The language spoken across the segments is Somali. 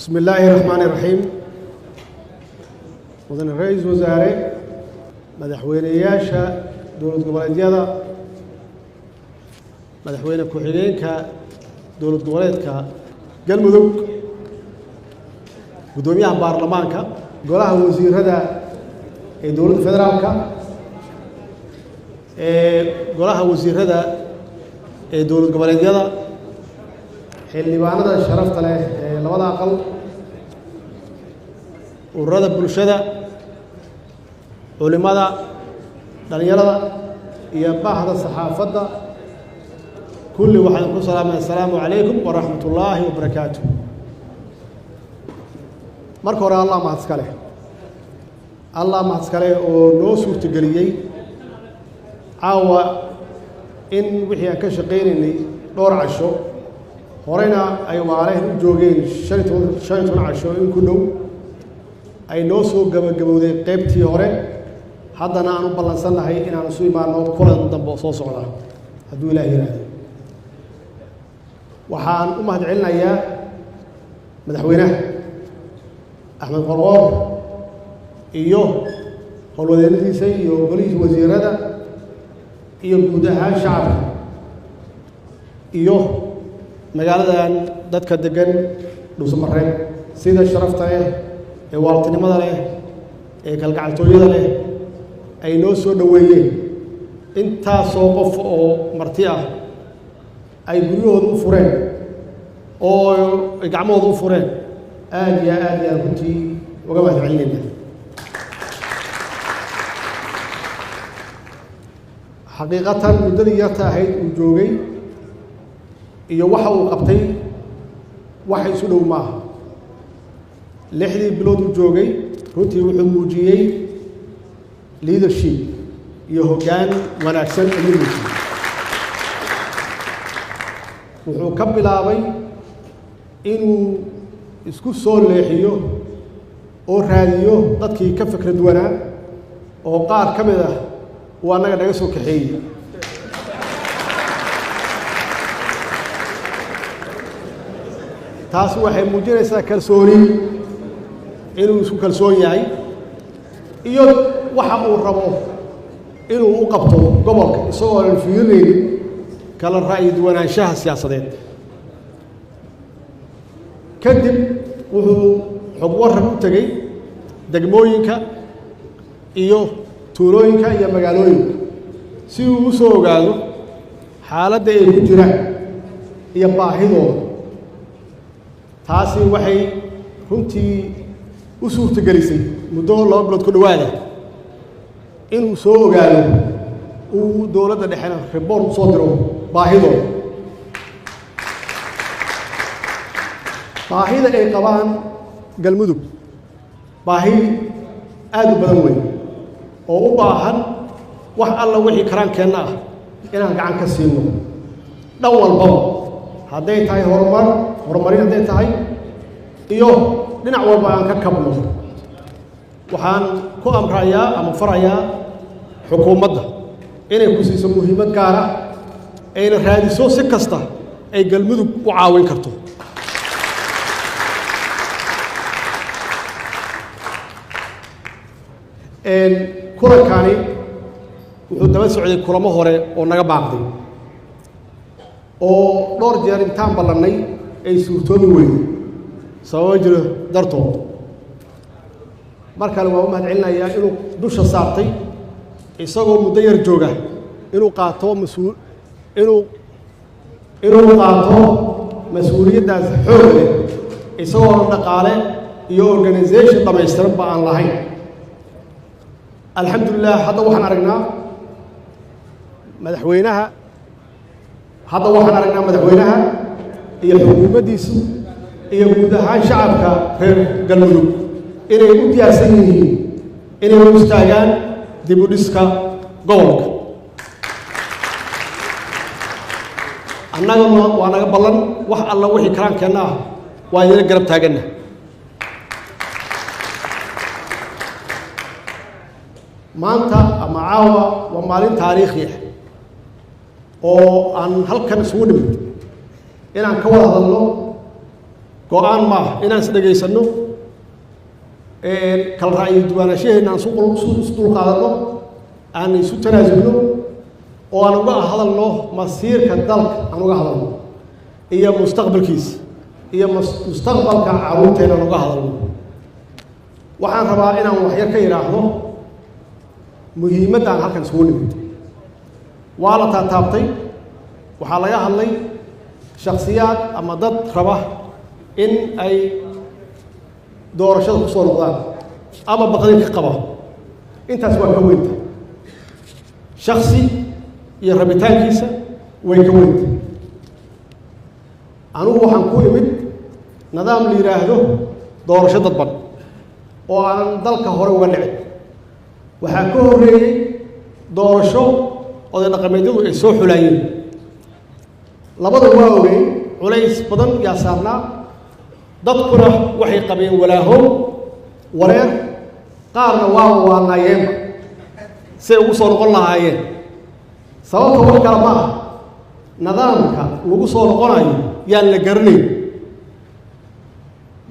Bismi illaahi raxmaani raxiim. Mudane ra-iisul wasaare, madaxweyneyaasha dowlad goboleedyada, madaxweyne ku-xigeenka dowlad goboleedka Galmudug, guddoomiyaha baarlamaanka, golaha wasiirada ee dowladda federaalka, ee golaha wasiirada ee dowlad goboleedyada, xildhibaanada sharafta leh ee labada aqal, ururada bulshada, culimada, dhalinyarada iyo bahda saxaafadda, kulli waxaan ku salaamay assalaamu calaykum waraxmat ullaahi wabarakaatu. Marka hore, Allah mahad iska leh, Allah mahad iska leh oo noo suurtageliyey caawa in wixii aan ka shaqaynaynay dhowr casho horeyna ay waalehen u joogeen 15 casho in ku dhow ay noo soo gabagabowday qeybtii hore, haddana aan u ballansannahay inaan isu imaano kulan dambe oo soo socda hadduu Ilaah yidhaahdo. Waxaan u mahad celinayaa madaxweynaha Axmed Qorqoor iyo howlwadeennadiisa iyo golihiisa wasiirada iyo guud ahaan shacabka iyo magaaladan dadka degan Dhuusamareeb sida sharafta leh ee waaltinimada leh ee kalgacaltooyada leh ay noo soo dhoweeyeen. Intaasoo qof oo marti ah ay guryahooda u fureen oo ay gacmahooda u fureen, aad iyo aad yaan runtii uga mahad celinayna. Xaqiiqatan, muddadii yarta ahayd uu joogay iyo waxa uu qabtay wax isu dhow maaha. 6dii bilood uu joogay runtii wuxuu muujiyey leadership iyo hoggaan wanaagsan ayuu muujiyey. Wuxuu ka bilaabay inuu isku soo leexiyo oo raadiyo dadkii ka fikrad duwanaa oo qaar ka mid ah uu annaga naga soo kaxeeyey. Taasi waxay muujinaysaa kalsooni inuu isku kalsoon yahay iyo waxa uu rabo inuu u qabto gobolka, isagoo aan fiirinaynin kala ra'yi duwanaanshaha siyaasadeed. Kadib wuxuu xog warran u tegey degmooyinka iyo tuulooyinka iyo magaalooyinka si uu u soo ogaado xaaladda ay ku jiraan iyo baahidooda. Taasi waxay runtii u suurtagelisay muddo 2 bilood ku dhowaada inuu soo ogaado, uu dowladda dhexena report u soo diro baahidooda, baahida ay qabaan Galmudug. Baahi aada u badan wey oo u baahan wax alla wixii karaankeenna ah inaan gacan ka siino dhan walbaba, hadday tahay horumar, horumarin hadday tahay iyo dhinac walba aan ka kabno. Waxaan ku amrayaa ama farayaa xukuumadda inay ku siiso muhiimad gaar ah, ayna raadiso si kasta ay Galmudug u caawin karto. Kulankani wuxuu daba socday kulamo hore oo naga baaqday oo dhowr jeer intaan ballannay ay suurtoobi weyday sababo jiro dartood. Mar kale waan u mahad celinayaa inuu dusha saartay isagoo muddo yar jooga inuu qaato mas-uul inuu qaato mas-uuliyaddaas xoog leh, isagoona dhaqaale iyo organisation dhamaystiran ba aan lahayn. Alxamdulilah, hadda waxaan aragnaa madaxweynaha, hadda waxaan aragnaa madaxweynaha iyo xukuumaddiisu iyo guud ahaan shacabka reer Galmudug inay u diyaarsan yihiin inay u istaagaan dib u dhiska gobolka. Annaguna waa naga ballan, wax alla wixii karaankeenna ah waa idina garab taaganna. Maanta ama caawa waa maalin taariikhi ah oo aan halkan isugu nimid inaan ka wada hadalno Go-aan maaha inaan is dhegaysanno, kala ra'yi duwanaanshaheena aan isu dulqaadanno, aan isu tanaasulno oo aan uga hadalno masiirka dalka, aan uga hadalno iyo mustaqbalkiisa iyo mustaqbalka carruurteena aan uga hadalno. Waxaan rabaa inaan waxyar ka yidhaahdo muhiimadda aan halkan isugu nimid. Waa la taataabtay, waxaa laga hadlay shaksiyaad ama dad raba in ay doorashada ku soo noqdaan ama baqdin ka qaba. Intaas waa ka weynta, shaksi iyo rabitaankiisa way ka weynta. Anugu waxaan ku imid nidaam la yidhaahdo doorasho dadban oo aanan dalka hore uga dhicin. Waxaa ka horreeyey doorasho oday dhaqameedyadu ay soo xulaayeen. Labada waa ogey, culays badan yaa saarnaa, dadkuna waxay qabeen walaaho, wareer, qaarna waa waanaayeenba say ugu soo noqon lahaayeen. Sababta wax kale ma ah, nidaamka lagu soo noqonayo yaan la garanayn.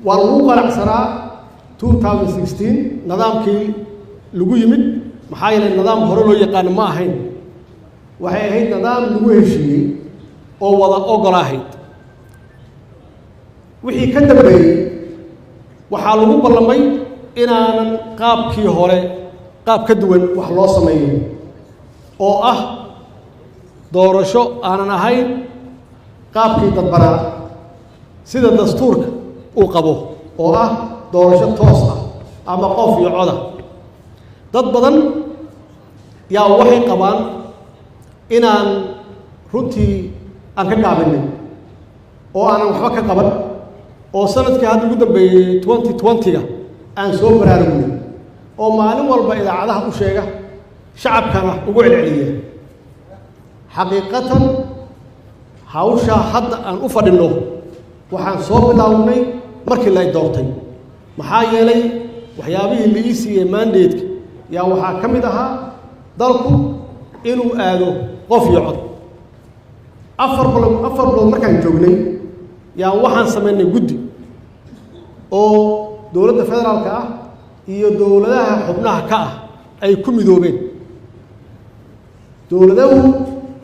Waa lagu qanacsanaa 2016 nidaamkii lagu yimid, maxaa yeelay nidaam hore loo yaqaano ma ahayn. Waxay ahayd nidaam lagu heshiiyey oo wada ogol ahayd. Wixii ka dambeeyey waxaa lagu ballamay inaanan qaabkii hore qaab ka duwan wax loo sameeyo, oo ah doorasho aanan ahayn qaabkii dadbanaa sida dastuurka uu qabo, oo ah doorasho toos ah ama qof iyo coda. Dad badan yaa waxay qabaan inaan runtii aan ka gaabinin oo aanan waxba ka qaban, oo sanadkii hadda ugu dambeeyey 2020-ga aan soo baraarugnay, oo maalin walba idaacadaha u sheega, shacabkana ugu celceliya. Xaqiiqatan, hawshaa hadda aan u fadhinno waxaan soo bilownay markii la doortay, maxaa yeelay waxyaabihii la ii siiyey mandate-ka yaa waxaa ka mid ahaa dalku inuu aado qof iyo cod. 4 bilood, 4 bilood markaan joognay yaa waxaan samaynay guddi oo dowladda federaalka ah iyo dowladaha xubnaha ka ah ay ku midoobeen. Dowladahu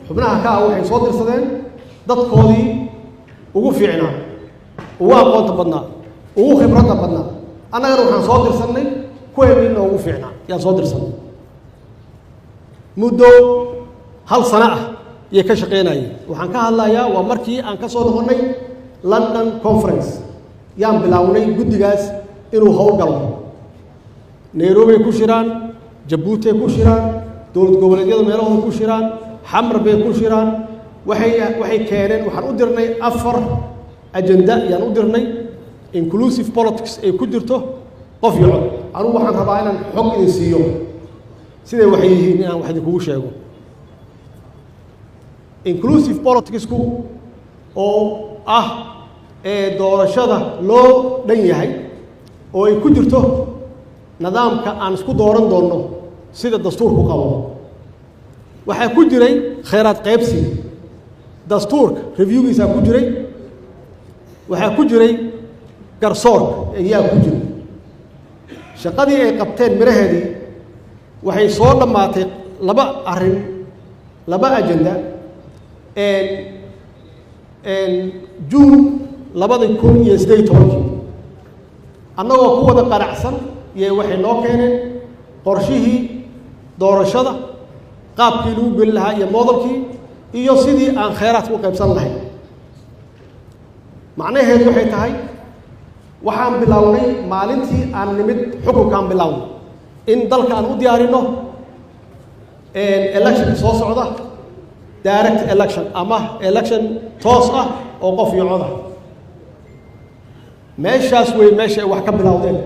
xubnaha ka ah waxay soo dirsadeen dadkoodii ugu fiicnaa, ugu aqoonta badnaa, ugu khibradda badnaa. Annagana waxaan soo dirsannay kuweennina ugu fiicnaa yaan soo dirsannay. Muddo hal sano ah yay ka shaqaynayeen. Waxaan ka hadlayaa waa markii aan ka soo noqonnay London Conference yaan bilownay guddigaas inuu howl galo. Nairobi ku shiraan, Jabuuti ku shiraan, dowlad goboleedyada meelahooda ku shiraan, Xamar bay ku shiraan. Waxay keeneen, waxaan u dirnay afar agenda yaan u dirnay, inclusive politics ay ku jirto qof iyo cod. Anugu waxaan rabaa inaan xog idin siiyo siday waxay yihiin, inaan wax idinkugu sheego. Inclusive politics-ku oo ah ee doorashada loo dhan yahay, oo ay ku jirto nidaamka aan isku dooran doonno sida dastuurku qabo, waxaa ku jiray khayraad qaybsi, dastuurka review-giisaa ku jiray, waxaa ku jiray garsoorka ayaa ku jiray. Shaqadii ay qabteen miraheedii waxay soo dhammaatay laba arrin, laba agenda, Juun 2018-kii. Annagoo ku wada qanacsan iyo waxay noo keeneen qorshihii doorashada, qaabkii lagu geli lahaa iyo model-kii iyo sidii aan khayraadka u qaybsan lahayn. Macnaheedu waxay tahay waxaan bilownay maalintii aan nimid xukunkaan bilownay in dalka aan u diyaarinno election soo socda, direct election ama election toos ah oo qof iyo cod ah. Meeshaas wey meesha ay wax ka bilowdeen,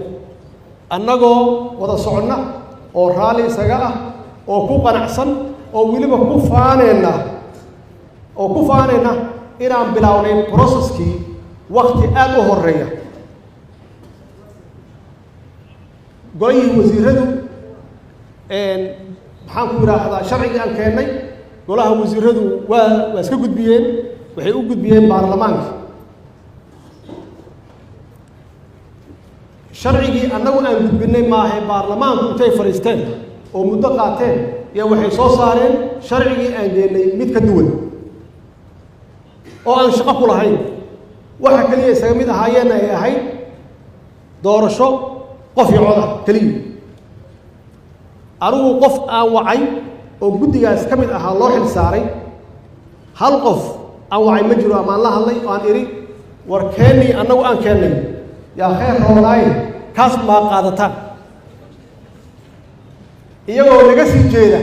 annagoo wada soconna oo raalli isaga ah oo ku qanacsan oo weliba ku faaneyna, oo ku faanayna inaan bilownay process-kii wakti aada u horeeya. Golihii wasiiradu, maxaan ku idhaahdaa, sharcigii aan keennay golaha wasiiradu waa iska gudbiyeen, waxay u gudbiyeen baarlamaanka. Sharcigii annagu aan gudbinay maahe, baarlamaanku intay fadhiisteen oo muddo qaateen iyo waxay soo saareen sharcigii aan geennay mid ka duwan oo aan shaqo ku lahayn. Waxa keliya isaga mid ahaayeenna ay ahayd doorasho qof iyo cod ah keliya. Anigu qof aan wacay oo guddigaas ka mid ahaa loo xil saaray, hal qof aan wacay ma jiro ama aan la hadlay oo aan idhi, "War keennii annagu aan keennay yaa khayr roonaaye, kaas maa qaadataan?" Iyagoo naga sii jeeda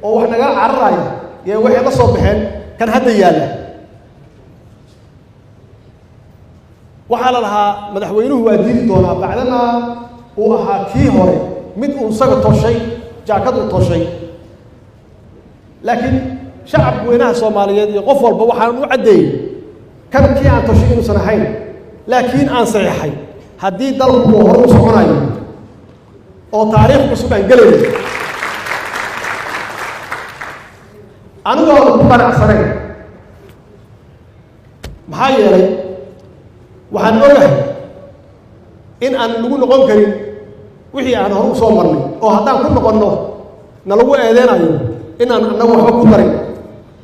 oo wax naga cararaya yaa waxay la soo baxeen kan hadda yaalla. Waxaa la lahaa madaxweynuhu waa diidi doonaa, bacdamaa uu ahaa kii hore mid uu isaga toshay, jaakad uu toshay. Laakiin shacabka weynaha Soomaaliyeed iyo qof walba waxaan u caddeeyey kan kii aan toshay inuusan ahayn, laakiin aan saxiixay haddii dalku uu hore u soconayo oo taariikh cusub aan gelayno. Anigoo ku qanacsanayn, maxaa yeelay waxaan ogahay in aan lagu noqon karin wixii aan hore u soo marnay, oo haddaan ku noqonno na lagu eedeynayo inaan annagu waxba ku darin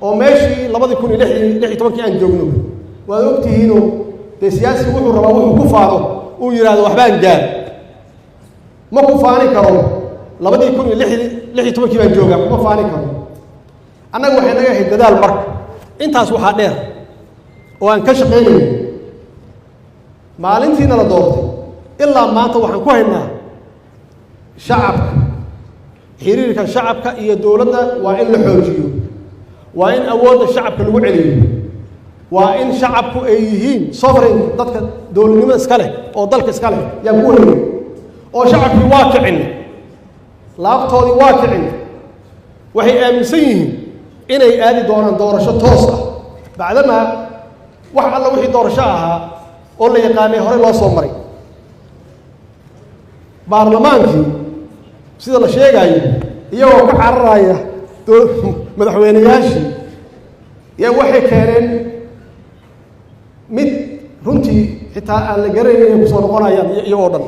oo meeshii 2016-kii aan joogno. Waad ogtihiinoo dee siyaasigu wuxuu rabaa wuxuu ku faano, uu yidhahdo waxbaan gaar. Ma ku faani karo 2016-kii baan joogaa, kuma faani karo. Annaga waxay naga ahayd dadaal. Marka intaas waxaa dheer oo aan ka shaqaynayo, maalintiina la doortay ilaa maanta waxaan ku haynaa shacabka, xiriirka shacabka iyo dowladda waa in la xoojiyo, waa in awoodda shacabka lagu celiyo, waa in shacabku ay yihiin sovereign, dadka dowladnimada iska leh oo dalka iska leh yaan ku wareegay. Oo shacabkii waa kicin, laabtoodii waa kicin. Waxay aaminsan yihiin inay aadi doonaan doorasho toos ah, bacdamaa wax alla wixii doorasho ahaa oo la yaqaanay horey loo soo maray. Baarlamaankii, sida la sheegaayo, iyagoo ka cararaya madaxweyneyaashii yaa waxay keeneen mid runtii xitaa aan la garanayn inay kusoo noqonayaan iyagoo dhan.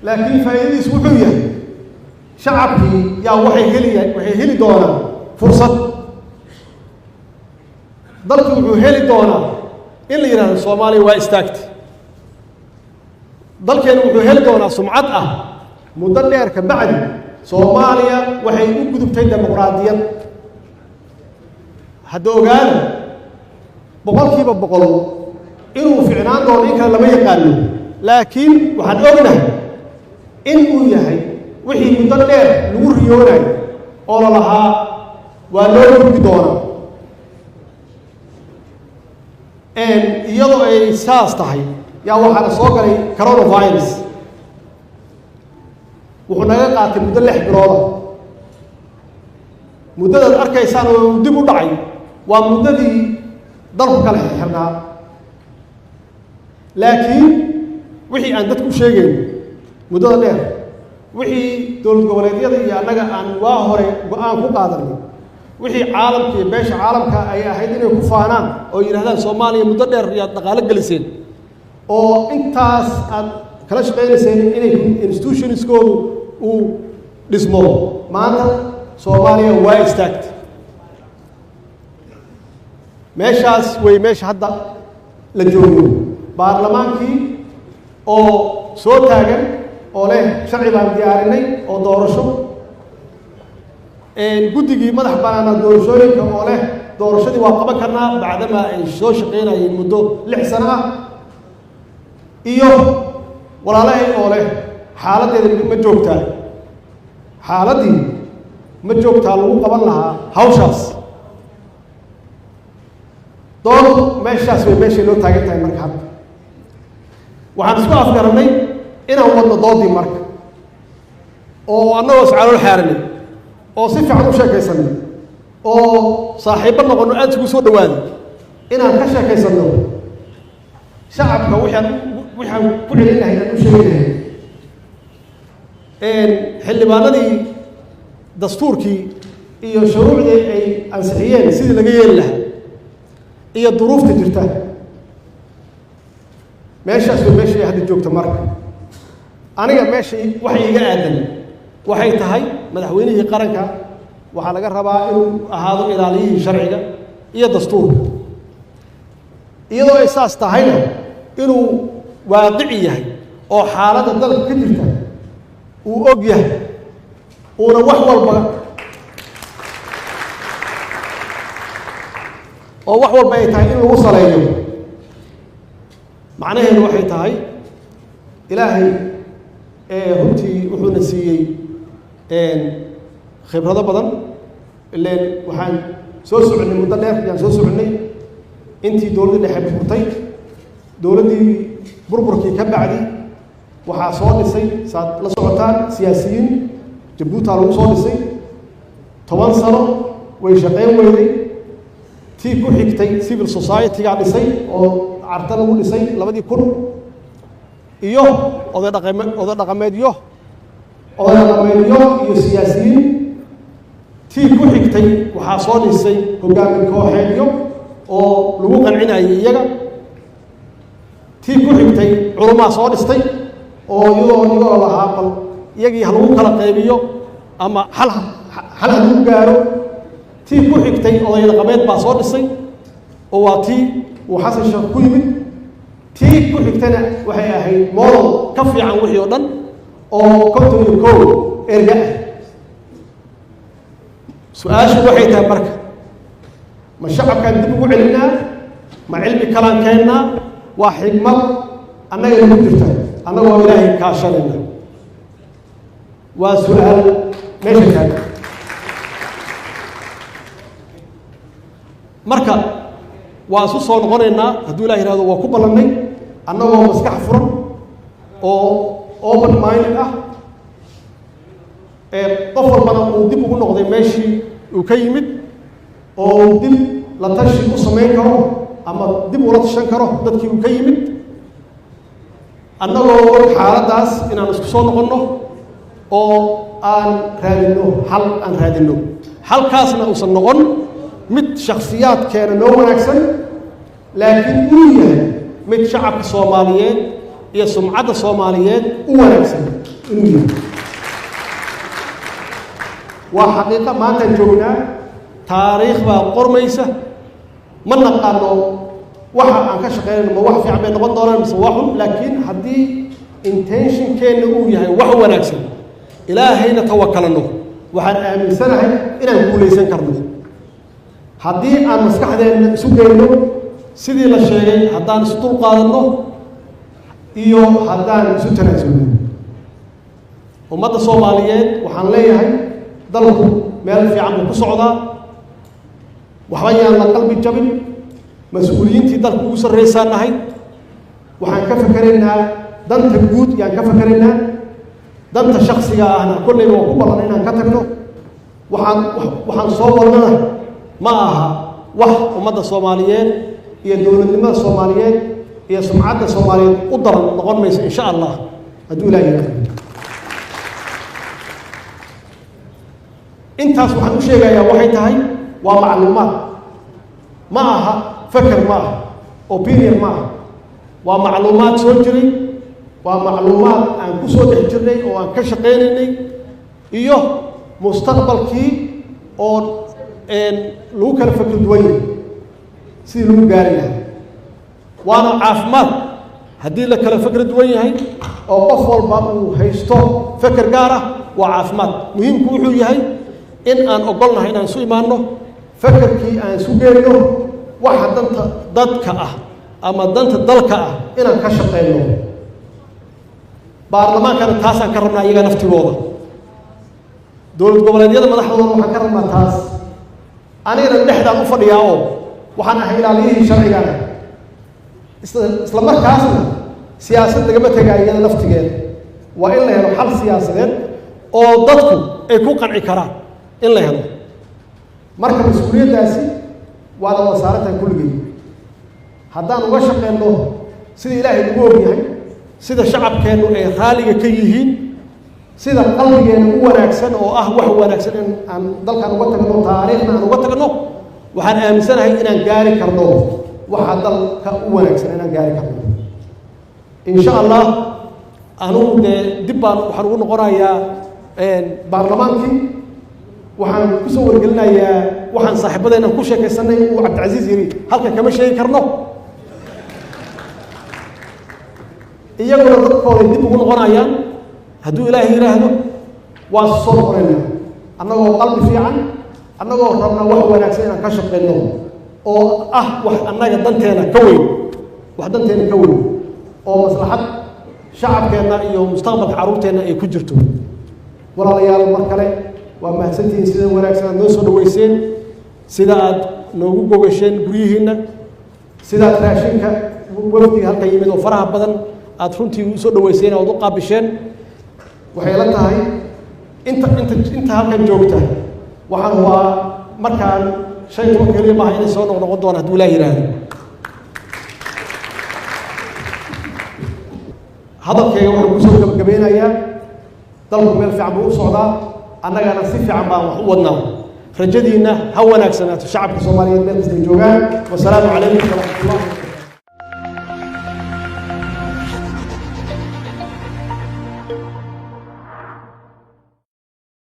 Laakiin faa'iidadiis wuxuu yahay shacabkii yaa waxay heli doonaan fursad. Dalkii wuxuu heli doonaa in la yidhahdo Soomaaliya waa istaagtay. Dalkeenu wuxuu heli doonaa sumcad ah muddo dheer ka bacdi Soomaaliya waxay u gudubtay dimuqraadiyad. Hadda ogaada, 100% inuu ficnaan doono in kale lama yaqaano, laakiin waxaan ognahay in uu yahay wixii muddo dheer lagu riyoonayo oo la lahaa waa loo gudbi doonaa. Iyadoo ay saas tahay yaa waxaana soo galay coronavirus. Wuxuu naga qaatay muddo 6 bilooda. Muddadaad arkaysaan oo dib u dhacay waa muddadii dalku kala xirnaa. Laakiin wixii aan dadku u sheegayno muddada dheer, wixii dowlad goboleedyada iyo annaga aan waa hore go-aan ku qaadanay, wixii caalamka iyo beesha caalamka ay ahayd inay ku faanaan oo yidhahdaan Soomaaliya muddo dheer yaad dhaqaalo geliseen oo intaas aad kala shaqaynayseen inay institutionskoodu uu dhismo, maanta Soomaaliya waa istaagtay. Meeshaas way meesha hadda la joogo, baarlamaankii oo soo taagan oo leh sharci baan diyaarinay oo doorasho, guddigii madax banaana doorashooyinka oo leh doorashadii waa qaban karnaa, bacdamaa ay soo shaqaynayeen muddo 6 sano ah, iyo walaalahay oo leh xaaladdeeda ma joogtaa, xaaladdii ma joogtaa lagu qaban lahaa hawshaas. Dood meeshaas way meeshay loo taagan tahay. Marka hadda waxaan isku afgaranay inaan wadno doodii marka, oo annagoo iscalool xaaranay oo si fiican u sheekaysanay oo saaxiibbo noqono, aada isugu soo dhawaaday. Inaan ka sheekaysanno shacabka waxaan ku celin lahayn, aan u sheegi lahayn xildhibaanadii dastuurkii iyo shuruucdii ay ansixiyeen sidii laga yeeli lahaa iyo duruufta jirta. Meeshaas way meeshay hadda joogta. Marka aniga meesha waxa iiga aadan waxay tahay, madaxweynihii qaranka waxaa laga rabaa inuu ahaado ilaaliyihii sharciga iyo dastuurka. Iyadoo ay saas tahayna, inuu waaqici yahay oo xaaladda dalka ka jirta uu og yahay, uuna wax walba oo wax walba ay tahay in lagu saleeyo. Macnaheedu waxay tahay, Ilaahay runtii wuxuuna siiyey khibrado badan. Ileen waxaan soo soconay muddo dheer ayaan soo soconnay, intii dowladdii dhexe burburtay. Dowladdii burburkii ka bacdi waxaa soo dhisay, saad la socotaan, siyaasiyiin Jabuuta lagu soo dhisay. 10 sano way shaqayn weyday. Tii ku xigtay civil society-gaa dhisay oo Carta lagu dhisay 2000, iyo oday dhaqameedyo iyo siyaasiyiin. Tii ku xigtay waxaa soo dhisay hogaamin kooxeedyo oo lagu qancinayay iyaga. Tii ku xigtay culumaa soo dhistay oo iyagoo lahaa bal iyagii ha lagu kala qaybiyo ama xal ha lagu gaaro. Tii ku xigtay oday dhaqameed baa soo dhisay oo waa tii uu Xasan Sheekh ku yimid. Tii ku xigtayna waxay ahayd model ka fiican wixii oo dhan, oo 51 erga ah. Su-aashu waxay tahay marka, ma shacabkaan dib ugu celinaa, ma cilmi kalaan keennaa? Waa xigmad annaga nagu jirta, annagoo Ilaahay kaashanayna. Waa su-aal meesha taagan. Marka waa isu soo noqonaynaa hadduu Ilah yihahdo. Waa ku ballannay annagoo maskax furan oo open minded ah, ee qof walbana uu dib ugu noqday meeshii uu ka yimid oo uu dib la tashi u samayn karo ama dib ula tashan karo dadkii uu ka yimid, annagoo og xaaladdaas, inaan isku soo noqonno oo aan raadinno xal, aan raadinno xalkaasna uusan noqon mid shakhsiyaadkeena noo wanaagsan, laakiin uu yahay mid shacabka Soomaaliyeed iyo sumcadda Soomaaliyeed u wanaagsan inuu yahay. Waa xaqiiqo maantaan joognaa, taariikh baa qormaysa. Ma naqaano waxa aan ka shaqeynayno ma wax fiican bay noqon doonaan mise waa xun, laakiin haddii intentionkeenna uu yahay wax wanaagsan, Ilaahayna tawakalano, waxaan aaminsanahay inaan guulaysan karno haddii aan maskaxdeenna isu geyno sidii la sheegay, haddaan isu dulqaadanno iyo haddaan isu tanaasulno. Ummadda Soomaaliyeed waxaan leeyahay, dalku meel fiican buu ku socdaa, waxba yaan la qalbi jabin. Mas-uuliyiintii dalka ugu sarraysaan nahay. Waxaan ka fakeraynaa danta guud yaan ka fakeraynaa. Danta shaksiga ahna kolleyba waa ku ballan inaan ka tagno. Waxaan soo wadnana ma aha wax ummadda Soomaaliyeed iyo dowladnimada Soomaaliyeed iyo sumcadda Soomaaliyeed u daran noqon mayso, insha Allah, hadduu Ilaah yidhaahdo. Intaas waxaan u sheegayaa waxay tahay waa macluumaad, ma aha feker, ma aha opinion, ma aha. Waa macluumaad soo jiray, waa macluumaad aan ku soo dhex jirnay oo aan ka shaqaynaynay, iyo mustaqbalkii oo lagu kala fakr duwan yahay sidii lagu gaari lahaa. Waana caafimaad haddii la kala fakri duwan yahay oo qof walba uu haysto feker gaar ah, waa caafimaad. Muhiimku wuxuu yahay in aan ogolnahay inaan isu imaanno, fekerkii aan isu geyno, waxa danta dadka ah ama danta dalka ah inaan ka shaqeyno. Baarlamaankana taasaan ka rabnaa iyaga naftigooda. Dowlad goboleedyada madaxdooda waxaan ka rabnaa taas. Anigana dhexdaan u fadhiyaa oo waxaan ahay ilaaliyihii sharcigana. Isla markaasna siyaasad lagama tegaayo iyada naftigeeda. Waa in la helo xal siyaasadeed oo dadku ay ku qanci karaan in la helo. Marka mas-uuliyaddaasi waana wada saaran tahay kulligii. Haddaan uga shaqeyno sida Ilaahay ugu ogyahay, sida shacabkeennu ay raaliga ka yihiin, sida qalbigeena u wanaagsan oo ah wax wanaagsan in aan dalkan uga tagno, taariikhna aan uga tagno, waxaan aaminsanahay inaan gaari karno waxa dalka u wanaagsan inaan gaari karno, insha Allah. Anugu dee dib baan waxaan ugu noqonayaa baarlamaankii. Waxaan kusoo wargelinayaa waxaan saaxiibadeenan ku sheekaysanay uu Cabdicasiis yidhi halkan kama sheegi karno. Iyaguna dadkooday dib ugu noqonayaan hadduu Ilaahay yidhaahdo. Waan soo noqonaynaa annagoo qalbi fiican, annagoo rabna wax wanaagsan inaan ka shaqeyno oo ah wax annaga danteena ka weyn, wax danteena ka weyn oo maslaxad shacabkeenna iyo mustaqbalka carruurteenna ay ku jirto. Walaalayaal, mar kale waa mahadsantihiin sida wanaagsan aad noo soo dhaweyseen, sida aad noogu gogasheen guryihiinna, sidaad raashinka wafdiga halkan yimid oo faraha badan aad runtii usoo dhaweyseen ood u qaabisheen. Waxay la tahay inta halkan joogta waxaan hubaa markaan 15 keliya maaha inay soo noqnoqon doona hadduu Ilaah yidhaahdo. Hadalkayga waxaan kusoo gabagabeynayaa, dalku meel fiican buu u socdaa, annagana si fiican baan wax u wadnaa. Rajadiinna ha wanaagsanaato, shacabka Soomaaliyeed meel kastay joogaan. Wasalaamu calaykum waraxmat ullah.